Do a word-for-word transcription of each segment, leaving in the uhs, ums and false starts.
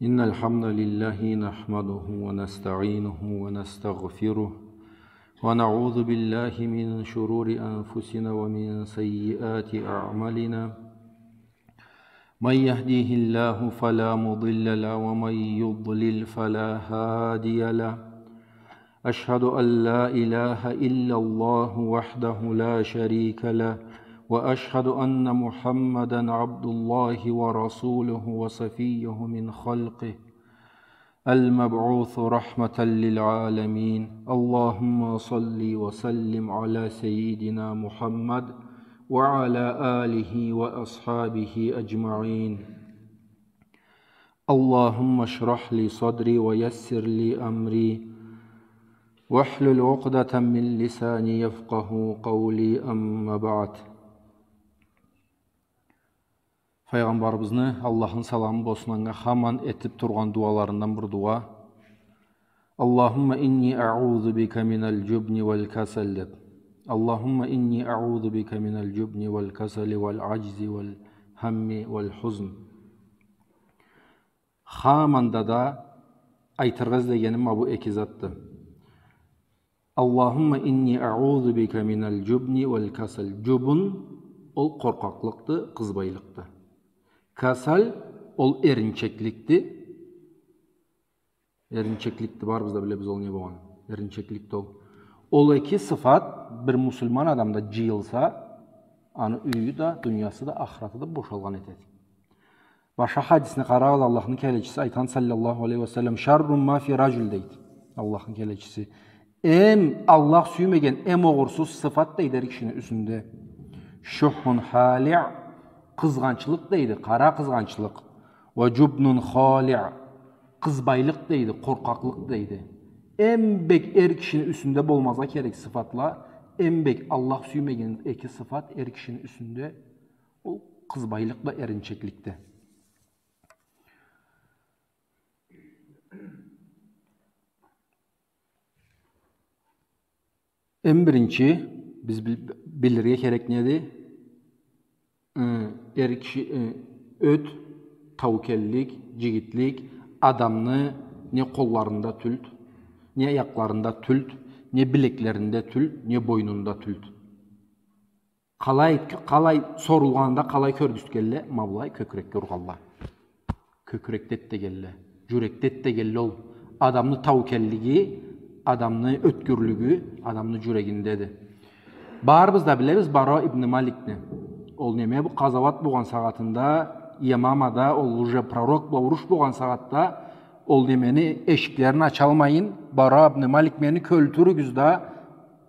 إن الحمد لله نحمده ونستعينه ونستغفره، ونعوذ بالله من شرور أنفسنا ومن سيئات أعمالنا. من يهديه الله فلا مضل له، ومن يضلل فلا هادي له. أشهد أن لا إله إلا الله وحده لا شريك له، وأشهد أن محمدا عبد الله ورسوله وصفيه من خلقه، المبعوث رحمة للعالمين. اللهم صل وسلم على سيدنا محمد وعلى آله وأصحابه أجمعين. اللهم اشرح لي صدري ويسر لي أمري واحلل عقدة من لساني يفقهوا قولي، أما بعد. Файгъамбарыбызны, Аллахны саламы болсун анга, хаман этип тургъан дуаларындан бир дуа. اللهم إني أعوذ بك من الجبن والكسل деп. اللهم إني أعوذ بك من الجبن والكسل والعجز والهم والحزن. Хаманда да айтыргъа излегеним ма бу эки затды. اللهم إني أعوذ بك من الجبن والكسل. Джубн ол къоркъакълыкъды, къызбайлыкъды. Касал ол эринчекликди. Эринчекликди, барыбыз да билебиз ол не болгъанын. Эринчекликди ол. Ол эки сыфат бир муслиман адамда джыйылса, аны юйю да, дуниясы да, ахыраты да бошалгъан этеди. Башха хадисине къарагъыз, Аллахны келечиси айтхан, саллаллаху алейхи ва саллам, «شر ما في الرجل» дейди Аллахны келечиси. Эм Аллах сюймеген, эм огъурсуз сыфат дейди эр кишини юсюнде. «شح هالع», къызгъанчлыкъ дейди, къара къызгъанчлыкъ. «وجبن خالع», къызбайлыкъ дейди, къоркъакълыкъ дейди. Эм бек эр кишини юсюнде болмазгъа керек сыфатла, эм бек Аллах сюймеген эки сыфат эр кишини юсюнде, ол къызбайлыкъ бла эринчекликди. Эм биринчи биз бил-, билирге керек неди? Э, эр киши, э, ёт, таукеллик, джигитлик адамны не къолларында тюлдю, не аякъларында тюлдю, не билеклеринде тюлдю, не бойнунда тюлдю. Къалай, къалай сорулгъанда, къалай кёргюзтгенле, ма былай кёкюрекге ургъанла. Кёкюрекде эт дегенле, джюрекде эт дегенле ол. Адамны таукеллиги, адамны ётгюрлюгю адамны джюрегиндеди. Барыбыз да билебиз Бара ибн Маликни. Ол неме, бу къазауат болгъан сагъатында, Ямамада, ол уже пророк бла уруш болгъан сагъатда, ол немени эшиклерин ачалмайын, Бара ибн Малик, мени кёлтюрюгюз да,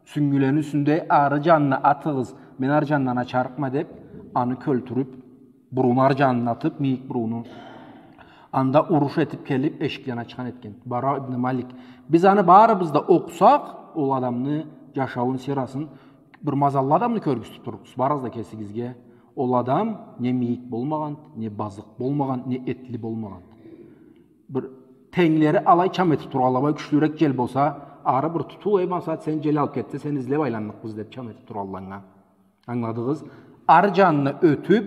сюнгюлени юсюнде ары джанына атыгъыз, мен ары джанындан ачарыкъма деп, аны кёлтюрюп, бурууну ары джанына атып, мийик бурууну. Анда уруш этип келип, эшиклени ачхан этген. Бара ибн Малик. Биз аны барыбыз да окъусакъ, ол адамны джашауун, сирасын, бир мазаллы адамны кёргюзтюп турурбуз, барыгъыз да кесигизге. Ол адам не мийик болмагъан, не базыкъ болмагъан, не этли болмагъан. Бир тенглери алай чам этип тургъанла, бай кючлюрек джел болса, ары бир тутул, эй, макъсат, сен джел алып кетсе, сени излеп айланныкъбыз деп чам этип тургъанла анга. Ангыладыгъыз? Ары джанына ётюп,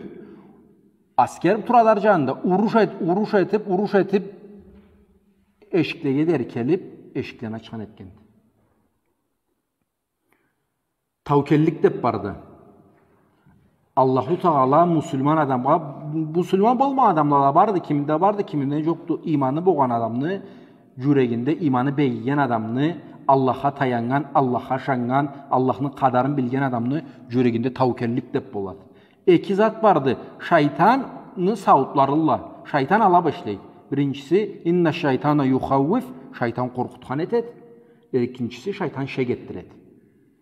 аскер турады ары джанында, уруш эт-, уруш этип, уруш этип, эшиклеге дери келип, эшиклени ачхан этгенди. Таукеллик деп барды. Аллаху Тагъала муслиман адамгъа, муслиман болмагъан адамлада барды, киминде барды, киминде джокъду. Иманы болгъан адамны джюрегинде, иманы бегиген адамны, Аллахха таяннган, Аллахха ышаннган, Аллахны къадарын билген адамны джюрегинде таукеллик деп болады. Эки зат барды. Шайтанны сауутларылла. Шайтан ала бла ишлейди. Биринчиси, «إن الشيطان يخوف», шайтан къоркъутхан этеди. Экинчиси, шайтан шек этдиреди.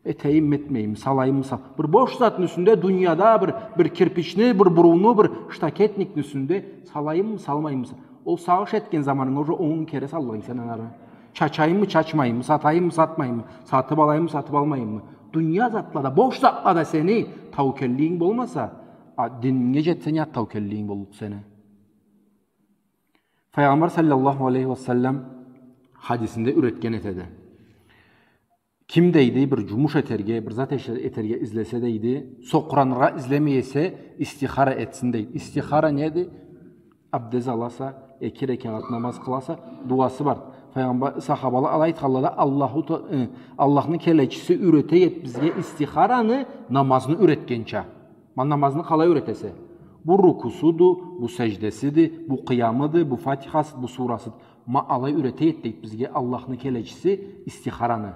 Этейимми, этмейимми, салайыммы, са-, бир бош затны юсюнде, дунияда бир, бир кирпични, бир бурууну, бир штакетникни юсюнде салайыммы, салмайыммы, са-, ол сагъыш этген заманынга уже он кере саллыкъ эдинг сен ары. Чачайыммы, чачмайыммы, сатайыммы, сатмайыммы, сатып алайыммы, сатып алмайыммы. Дуния затлада, бош затлада сени таукеллигинг болмаса, а, дининге джетсенг, не таукеллигинг боллукъду сени. Файгъамбар саллаллаху алейхи ва саллам хадисинде юретген этеди. Ким, дейди, бир джумуш этерге, бир зат эше-, этерге излесе, дейди, сокъураныргъа излемей эсе, истихара этсин, дейди. Истихара неди? Абдез аласа, Эки рекагъат намаз къыласа, дуасы бар. Файгъамбар, сахабала алай айтханла да, Аллаху Та-, э, Аллахны келечиси юрете эди бизге истихараны намазны юретгенча. Ма намазны къалай юретесе? Бу рукусуду, бу сеждесиди, бу къыямыды, бу фатихасыды, бу сурасыды. Ма алай юрете эди дейди бизге Аллахны келечиси истихараны.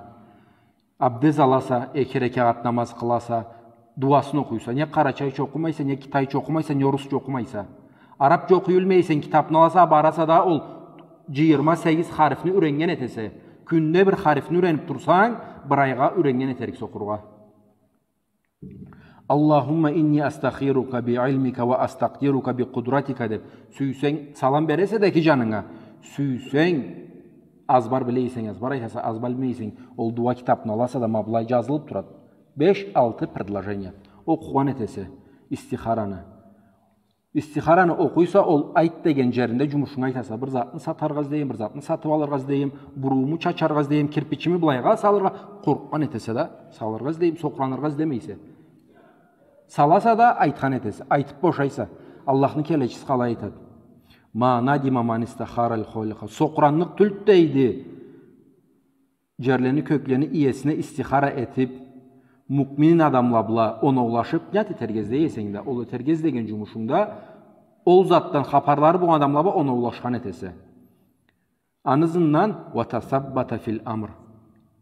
Абдез аласа, эки рекагъат намаз къыласа, дуасын окъуйса. Не къарачайча окъумайса, не китайча окъумайса, не орусча окъумайса. Арабча окъуй билмейсе, китапны аласа, бараса да ол джыйырма сегиз харифни юреннген этесе. Кюнде бир харифни юренип турсанг, бир айгъа юреннген этериксе окъургъа. اللهم إني أستخيرك بعلمك وأستقدرك بقدرتك деп. Сюйсенг, салам бересе да эки джанынга. Сюйсенг, азбар биле эсенг, азбар айтаса, азбар билмей эсенг, ол дуа китапны аласа да, ма былай джазылып турады. Беш-алты предложение. Окъугъан этесе истихараны. Истихараны окъуйса, ол айт деген джеринде джумушунгу айтаса. Бир затны сатаргъа излейме, бир затны сатып алыргъа излейме, буруууму чачаргъа излейме, кирпичими былайгъа салыргъа, къоркъгъан этесе да, салыргъа излейме, сокъураныргъа излемейсе. Саласа да айтхан этесе, айтып бошайса. Аллахны келечиси къалай айтады? ما ندم من استخار الخالق. Сокъуранныкъ тюлдю дейди. Джерлени, кёклени иесине истихара этип, муъмин адамла бла оноулашып, не зат этерге излей эсенг да, ол этерге излеген джумушунгда, ол затдан хапарлары болгъан адамла бла оноулашхан этесе. Аны ызындан وتثبت في الأمر.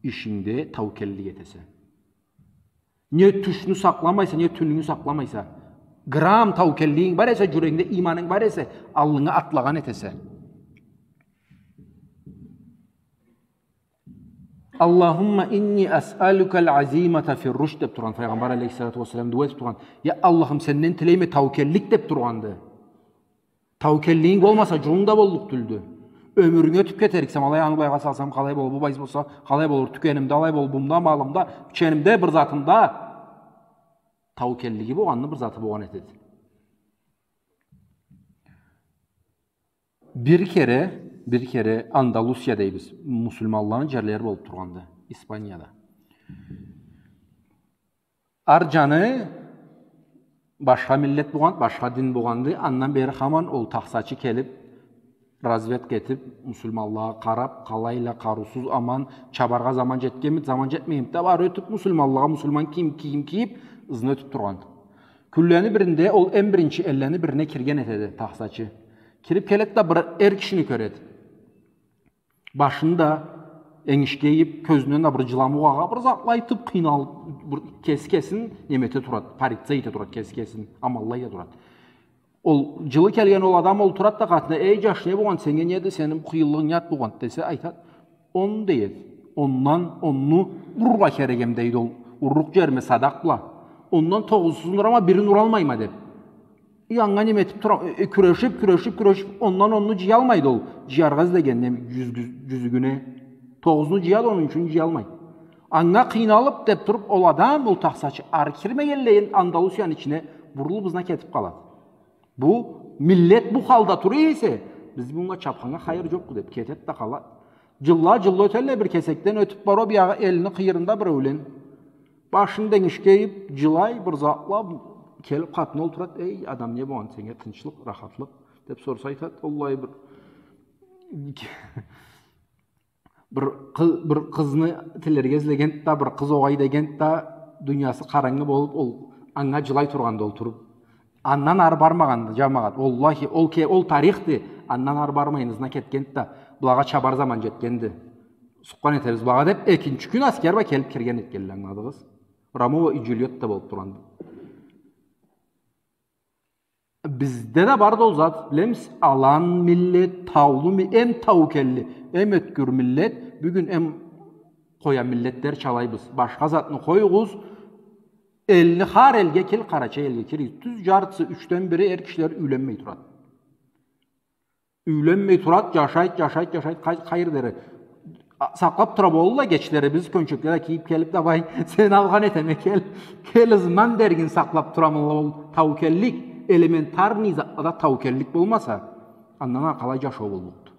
Ишингде таукеллик этесе. Не тюшню сакъламайса, не тюнюнгю сакъламайса. Грамм таукеллигинг бар эсе, джюрегингде иманынг бар эсе, аллынга атлагъан этесе. اللهم إني أسألك العزيمة في الرشد деп тургъан Файгъамбар алейхиссалату уассалам, дуа этип тургъан. Я Аллахым, сенден тилейме таукеллик деп тургъанды. Таукеллигинг болмаса, джолунг да боллукъ тюлдю. Ёмюрюнг ётюп кетериксе, ма алай, аны былайгъа салсам, къалай болур, бу былай болса, къалай болур, тюкенимде алай болур, бумда, малымда, биченимде, бир затымда. Таукеллиги болгъанны бир заты болгъан этеди. Бир кере, бир кере Андалусия дейбиз, муслиманланы джерлери болуп тургъанды, Испанияда. Ар джаны башха миллет болгъан, башха дин болгъанды. Андан бери хаман ол тахсачы келип, разведка этип, муслиманлагъа къарап, къалайла, къарыусуз, аман, чабаргъа заман джетгенмиди, заман джетмегенмиди деп, ары ётюп, муслиманлагъа муслиман кийим, кийим кийип, ызына ётюп тургъанды. Кюнлени биринде ол эм биринчи эллени бирине кирген этеди тахсачы. Кирип келеди да, бир эр кишини кёреди. Башын да энгишге ийип, кёзюнден да бир джыламукъ агъа, бир затла айтып, къыйналып, бир кеси кесин неме эте турады, порицать эте турады, кеси кесин аманлай да турады. Ол джылы келген ол адам олтурады да къатына: «Эй, джаш, не болгъан, сеннге неди, сени бу къыйынлыгъынг не зат болгъан?» десе, айтады: «Он», — дейди. «Ондан онну урургъа керек эм», — дейди ол, — «урлукъ джериме садакъ бла. Ондан тогъузун урама, бирин уралмайма», — деп. И анга неме этип тура, э, э, кюрешип, кюрешип, кюрешип, ондан онну джыялмайды ол. Джыяргъа излеген неме, джюз-, джюз-, джюзюгюне. Тогъузну джыяды, он ючюн джыялмайды. Анга къыйналып деп туруп, ол адам, ол тахсачы, ары кирмегенлейин Андалусияны ичине бурулуп, ызына кетип къалады. Бу миллет бу халда тура эсе, биз мынга чапханнга хайыр джокъду деп, кетет да къалат. Джылла, джылла ётелле, бир кесекден ётюп бара, биягъы элни къыйырында биреулен. Башын да энгишге ийип, джылай, бир затла, келип къатына олтурат: «Эй, адам, не болгъан, сеннге тынчлыкъ, рахатлыкъ?» — деп сорса, айтат: «Оллахи, бир, бир къы-, бир къызны тилерге излегенди да, бир къыз огъай дегенди да, дуниясы къарангы болуп, ол анга джылай тургъанды олтуруп. Андан ары бармагъанды, джамагъат. Оллахи, ол ке-, ол тарихди. Андан ары бармайын, ызына кетгенди да, былагъа чабар заман джетгенди. Сукъгъан этебиз былагъа», — деп, экинчи кюн аскер бла келип кирген этгенле, ангыладыгъыз. Ромео и Джульетта болуп тургъанды. Бизде да барды ол зат, билемиз, алан миллет, таулу ми-, эм таукелли, эм ёткюр миллет, бюгюн эм къоя миллетлерча алайбыз. Башха затны къоюгъуз, элни, хар элге кел, къарачай элге кел, тюз джартысы, ючден бири эр кишиле юйленмей турады. Юйленмей турады, джашайды, джашайды, джашайды, къай-, къайры дери. А, сакълап тура болурла, кечлери биз кёнчекле да кийип келип: «Давай, сени алгъан этеме, кел, кел, ызымдан деригин сакълап турамын». Ол таукеллик, элементарный затлада таукеллик болмаса, андан ары къалай джашау боллукъду?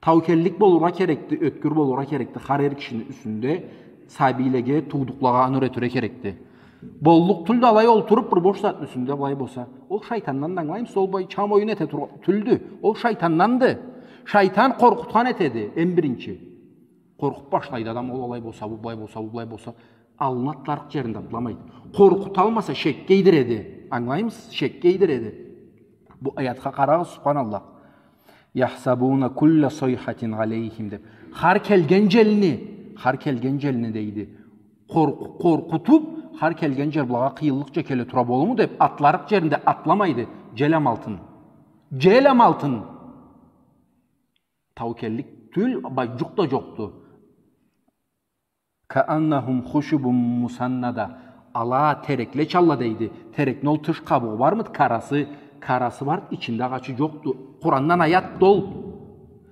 Таукеллик болургъа керекди, ёткюр болургъа керекди, хар эр кишини юсюнде, сабийлеге, туудукълагъа аны юретирге керекди. Боллукъ тюлдю алай олтуруп бир бош затны юсюнде былай болса. Ол шайтандан да, ангылаймысыз, ол былай чам оюн эте тур-, тюлдю. Ол шайтанданды. Шайтан къоркъутхан этеди, эм биринчи. Къоркъуп башлайды адам, ол алай болса, бу былай болса, бу былай болса. Аллына атларыкъ джеринде атламайды. Къоркъуталмаса, шекге ийдиреди. Ангылаймысыз? Шекге ийдиреди. Бу аятха къарагъыз, субханаллах. «يحسبون كل صيحة عليهم» деп. Хар келген джелни, хар келген джелни дейди. Къоркъ-, къоркъутуп, хар келген джел былагъа къыйынлыкъча келе тура болурму деп, атларыкъ джеринде атламайды. Джел амалтын. Джел амалтын. Таукеллик тюл, бай, джукъ да джокъду. «كأنهم خشب مسندة». Ала терекле чалла дейди. Терекни ол тыш къабугъу бармыды? Карасы, карасы бар, ичинде агъачы джокъду. Къурандан аятды ол.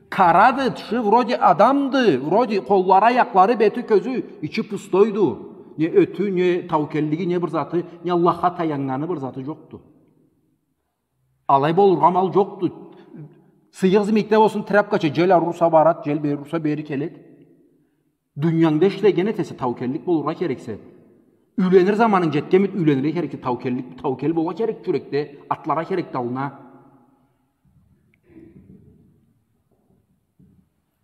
Карады, тышы вроде адамды, вроде къоллары, аякълары, бети, кёзю, ичи пустойду. Не ётю, не таукеллиги, не бир заты, не Аллахха таяннганы бир заты джокъду. Алай болургъа амал джокъду. Сыйыкъ зымикле болсун, тряпкача, джел ары урса барад, джел бери урса бери келед. Дуниянгда ишлеген этесе, таукеллик болургъа керексе. Юйленир заманынг джетгенмид, юйленирге керексе, таукеллик, таукел болургъа керек джюрекде, атларгъа керекди аллына.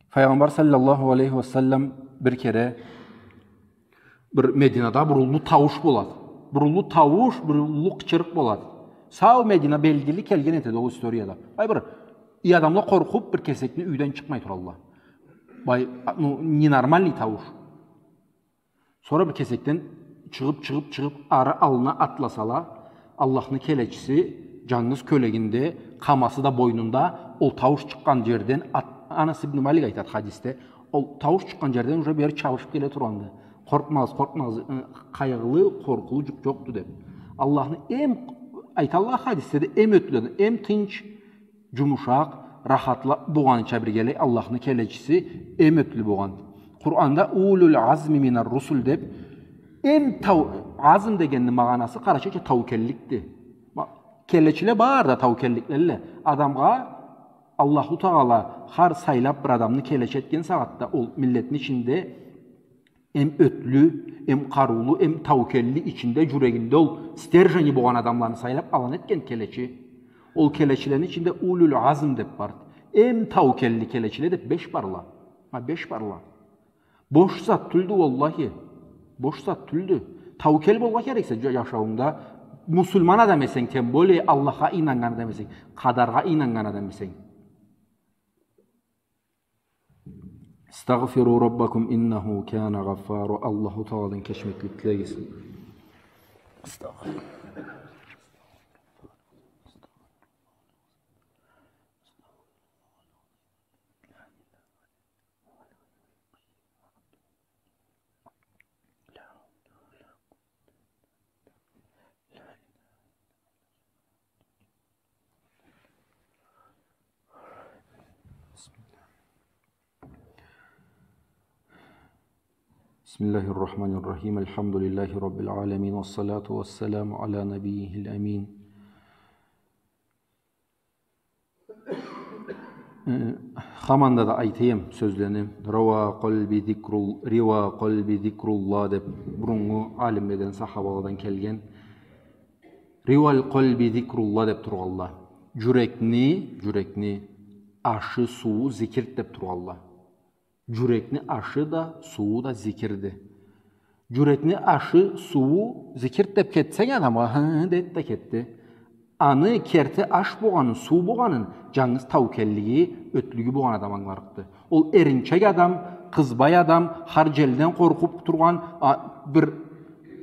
Файгъамбар саллаллаху алейхи ва саллам бир кере бир Мединада бир уллу таууш болады. Бир уллу таууш, бир уллу къычырыкъ болады. Сау Медина белгили келген этеди ол историяда. Ай, бир, и адамла къоркъуп, бир кесекни юйден чыкъмай туралла. Бай, ну, ненормальный таууш. Сора бир кесекден чыгъып, чыгъып, чыгъып, ары аллына атласала, Аллахны келечиси джангыз кёлегинде, къамасы да бойнунда, ол таууш чыкъгъан джерден ат-, Анас ибн Малик айтады хадисде, ол таууш чыкъгъан джерден уже бери чабышып келе тургъанды. Къоркъмагъыз, къоркъмагъыз, ы, къайгъылы, къоркъуулу джукъ джокъду деп. Аллахны эм, айталла хадисде да, эм ётлю, эм тынч, джумушакъ, рахатла болгъаныча биргелей Аллахны келечиси эм ётлю болгъан. Къуранда «أولو العزم من الرسل» деп, эм тау-, азм дегенни магъанасы къарачайча таукелликди. Ма-, келечиле бар да таукелликлелле. Адамгъа Аллаху Тагъала хар сайлап бир адамны келечи этген сагъатда ол миллетни ичинде эм ётлю, эм къарыулу, эм таукелли, ичинде, джюрегинде ол стержени болгъан адамланы сайлап алан этген келечи. Ол келечилени ичинде «أولو العزم» деп барды. Эм таукелли келечиле деп беш барла. Ха, беш барла. Бош зат тюлдю, уаллахи. Бош зат тюлдю. Таукел болургъа керексе джа-, джашауунгда, муслиман адам эсенг, тем более Аллахха ийнаннган адам эсенг, къадаргъа ийнаннган адам эсенг. «استغفروا ربكم إنه كان غفارا». Аллаху Тагъаладан кечмеклик тилегиз. Астагъфируллах. بسم الله الرحمن الرحيم. الحمد لله رب العالمين، والصلاة والسلام على نبيه الأمين. Э, хаманда да айтайым сёзлени. «روى قلبي ذكر ال-, روى قلبي ذكر الله» деп, буруннгу алимледен, сахабаладан келген. «روى قلبي ذكر الله» деп тургъалла. Джюрекни, джюрекни ашы, сууу зикирди деп тургъалла. Джюрекни ашы да, сууу да зикирди. Джюрекни ашы, сууу зикирди деп кетсенг адамгъа, хы, хы, деди да кетди. Аны керти аш болгъанын, суу болгъанын джангыз таукеллиги, ётлюгю болгъан адам ангыларыкъды. Ол эринчек адам, къызбай адам, хар джелден къоркъуп тургъан, а, бир,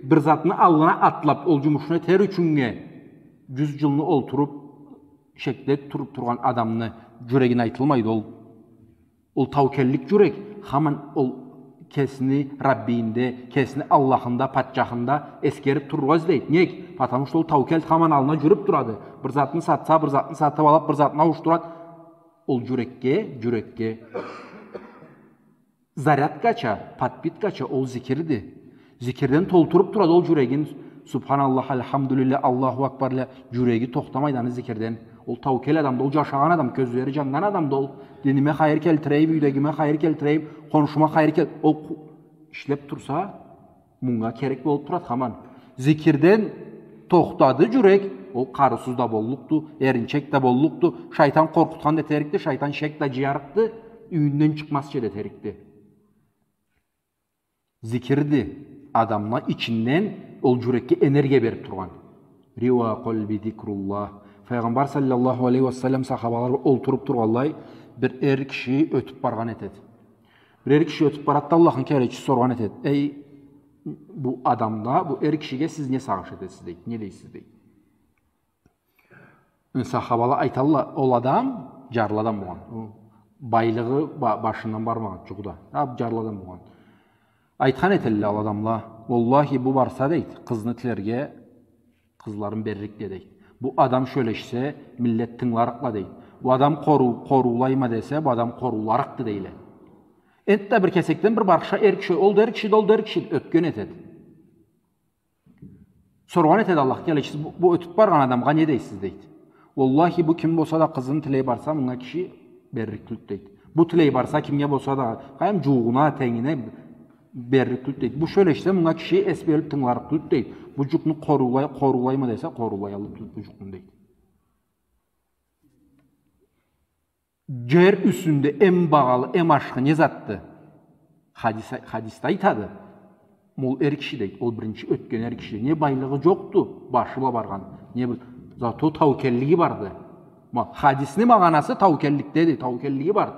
бир затны аллына атлап, ол джумушну этер ючюннге джюз джылны олтуруп, шекде туруп тургъан адамны джюрегине айтылмайды ол. Ол таукеллик джюрек, хаман ол кесини Раббийинде, кесини Аллахында, патчахында эсгерип турургъа излейди. Нек? Потому что ол таукел хаман аллына джюрюп турады. Бир затны сатса, бир затны сатып алып, бир затны ауушдурады. Ол джюрекге, джюрекге. Зарядкача, подпиткача ол зикирди. Зикирден толтуруп турады ол джюрегин. Субханаллах, альхамдулиллях, Аллаху акбар, ля, джюреги тохтамайды аны зикирден. Ол таукел адамды, ол джашагъан адам, кёзлери джаннган адамды ол. Диниме хайыр келтирейим, юйдегиме хайыр келтирейим, хоншума хайыр кел-, ол къу-, ишлеп турса, мунга керек болуп турады хаман. Зикирден тохтады джюрек, ол къарыусуз да боллукъду, эринчек да боллукъду, шайтан къоркъутхан да этерикди, шайтан шек да джыярыкъды, юйюнден чыкъмазча да этерикди. Зикирди адамны ичинден ол джюрекге энергия берип тургъан. Рива къалби зикруллах. Файгъамбар саллаллаху алейхи ва саллам сахабала олтуруп тургъанлай, бир эр киши ётюп баргъан этеди. Бир эр киши ётюп барады да, Аллахны келечиси соргъан этеди: «Эй, бу адамгъа, бу эр кишиге сиз не сагъыш этесиз?» — дейди. «Не дейсиз?» — дейди. Сахабала айталла: «Ол адам джарлы адам болгъан. Ол байлыгъы ба-, башындан бармагъан джукъда. Аб джарлы адам болгъан». Айтхан этелле ол адамла: «Уаллахи, бу барса, — дейди, — къызны тилерге, къызларын берликди, — дейди. — Бу адам сёлешсе, миллет тынгыларыкъла, — дейди. — Бу адам къору-, къоруулайма десе, бу адам къорууларыкъды», — дейле. Энтда бир кесекден бир барыкъша эр киши, ол да эр кишиди, ол да эр кишиди, ётген этеди. Соргъан этеди Аллахны келечиси: «Бу, бу ётюп баргъан адамгъа не дейсиз?» — дейди. «Уаллахи, бу ким болса да къызын тилей барса, мынга киши берлик тюлдю, — дейди. — Бу тилей барса, кимге болса да, къайдам, джууугъуна, тенгине берлик тюлдю, — дейди. — Бу сёлешсе, мынга киши эс берип тынгыларыкъ тюлдю, — дейди. — Бу джукъну къоруулай-, къоруулайма десе, къоруулаяллыкъ тюлдю бу джукъну», — дейди. Джер юсюнде эм багъалы, эм ашхы не затды? Хадис, хадисде айтады. Ол эр киши, дейди, ол биринчи ётген эр киши. Не байлыгъы джокъду, башы бла баргъан. Не бир, зато таукеллиги барды. Ма, хадисни магъанасы таукелликдеди, таукеллиги барды.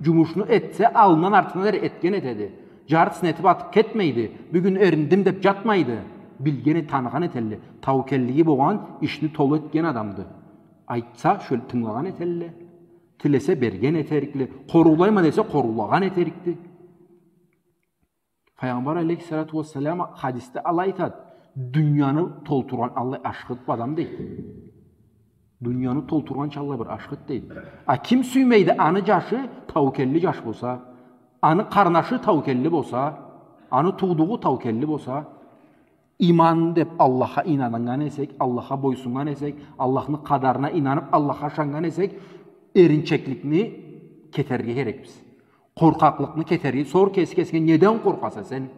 Джумушну этсе, аллындан артына дери этген этеди. Джартысын этип атып кетмейди. Бюгюн эриндим деп джатмайды. Билген эт-, таныгъан этелле. Таукеллиги болгъан, ишни толу этген адамды. Айтса, сёл-, тынгылагъан этелле. Тилесе, берген этерикле. Къоруулайма десе, къоруулагъан этерикди. Файгъамбар алейхиссалату уассалам хадисде алай айтады: «Дунияны толтургъан аллай ашхыды бу адам», — дейди. «Дунияны толтургъанча аллай бир ашхыды», — дейди. А ким сюймейди, аны джашы таукелли джаш болса, аны къарнашы таукелли болса, аны туудугъу таукелли болса, иман деп Аллахха ийнаннган эсек, Аллахха бойсуннган эсек, Аллахны къадарына ийнанып, Аллахха ышаннган эсек, эринчекликни кетерге керекбиз. Къоркъакълыкъны кетерге. Сор кеси кесинге: неден къоркъаса сен?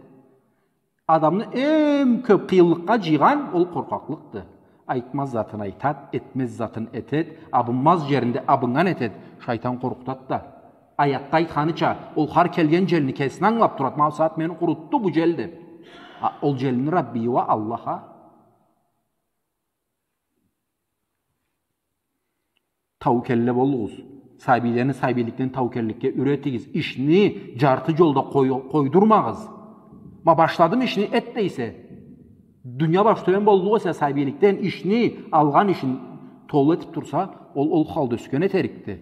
Адамны эм кёп къыйынлыкъгъа джыйгъан ол къоркъакълыкъды. Айтмаз затын айтад, этмез затын этед, абынмаз джеринде абыннган этед, шайтан къоркъутад да. Аятда айтханыча, ол хар келген джелни кесине ангылаб турад, ма бусагъат мени къурутду бу джел деб. А, ол джелни Раббийи уа Аллах а. Таукелле болугъуз. Сабийлени сабийликден таукелликге юретигиз. Ишни джарты джолда къой-, къойдурмагъыз. Ма башладым ишни, эт дейсе. Дуния баш тёбен боллукъ эсе сабийликден, ишни, алгъан ишин толу этиб турса, ол, ол халда ёсген этерикди.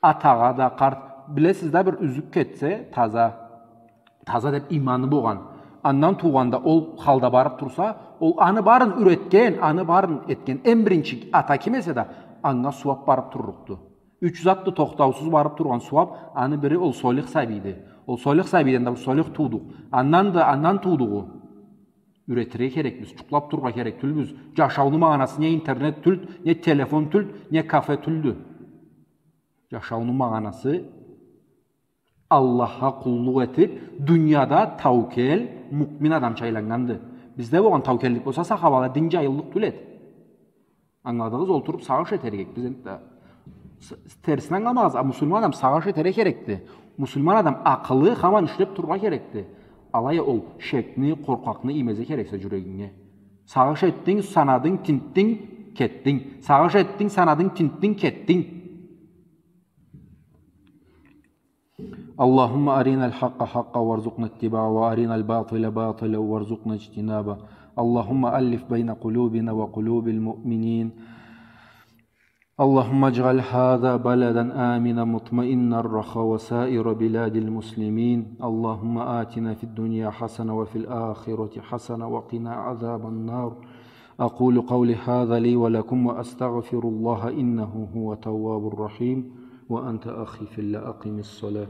Атагъа да, къарт, билесиз да, бир юзюк кетсе, таза, таза деб иманы болгъан, андан туугъан да ол халда барыб турса, ол аны барын юретген, аны барын этген, эм биринчи ата ким эсе да, анга сууаб барыб турлукъду. Юч затды тохтаусуз барыб тургъан сууаб, аны бири ол солих сабийди. Ол солих сабийден да бир солих туудукъ. Андан да, андан туудугъу. Юретирге керекбиз, джукълаб турургъа керек тюлбюз. Джашауну магъанасы не интернет тюлд, не телефон тюлд, не кафе тюлдю. Джашауну магъанасы Аллахха къуллукъ этиб, дунияда таукел, муъмин адамча айланнганды. Бизде болгъан таукеллик болса, сахабала, дин джайыллыкъ тюл эд. Ангыладыгъыз, олтуруб сагъыш этерге керекбиз энтда. С-, терсин ангыламагъыз, а муслиман адам сагъыш этерге керекди. Муслиман адам акъылы хаман ишлеб турургъа керекди. Алай а ол шекни, къоркъакъны иймезге керексе джюрегинге. Сагъыш этдинг, санадынг, тинтдинг, кетдинг. Сагъыш этдинг, санадынг, тинтдинг, кетдинг. اللهم أرنا الحق حقا وارزقنا اتباعه، وأرنا الباطل باطلا وارزقنا اجتنابه. اللهم ألف بين قلوبنا وقلوب المؤمنين. اللهم اجعل هذا بلدا آمنا مطمئنا رخاء وسائر بلاد المسلمين. اللهم آتنا في الدنيا حسنة وفي الآخرة حسنة وقنا عذاب النار. أقول قولي هذا لي ولكم وأستغفر الله إنه هو التواب الرحيم. وأنت أخي في الله أقم الصلاة.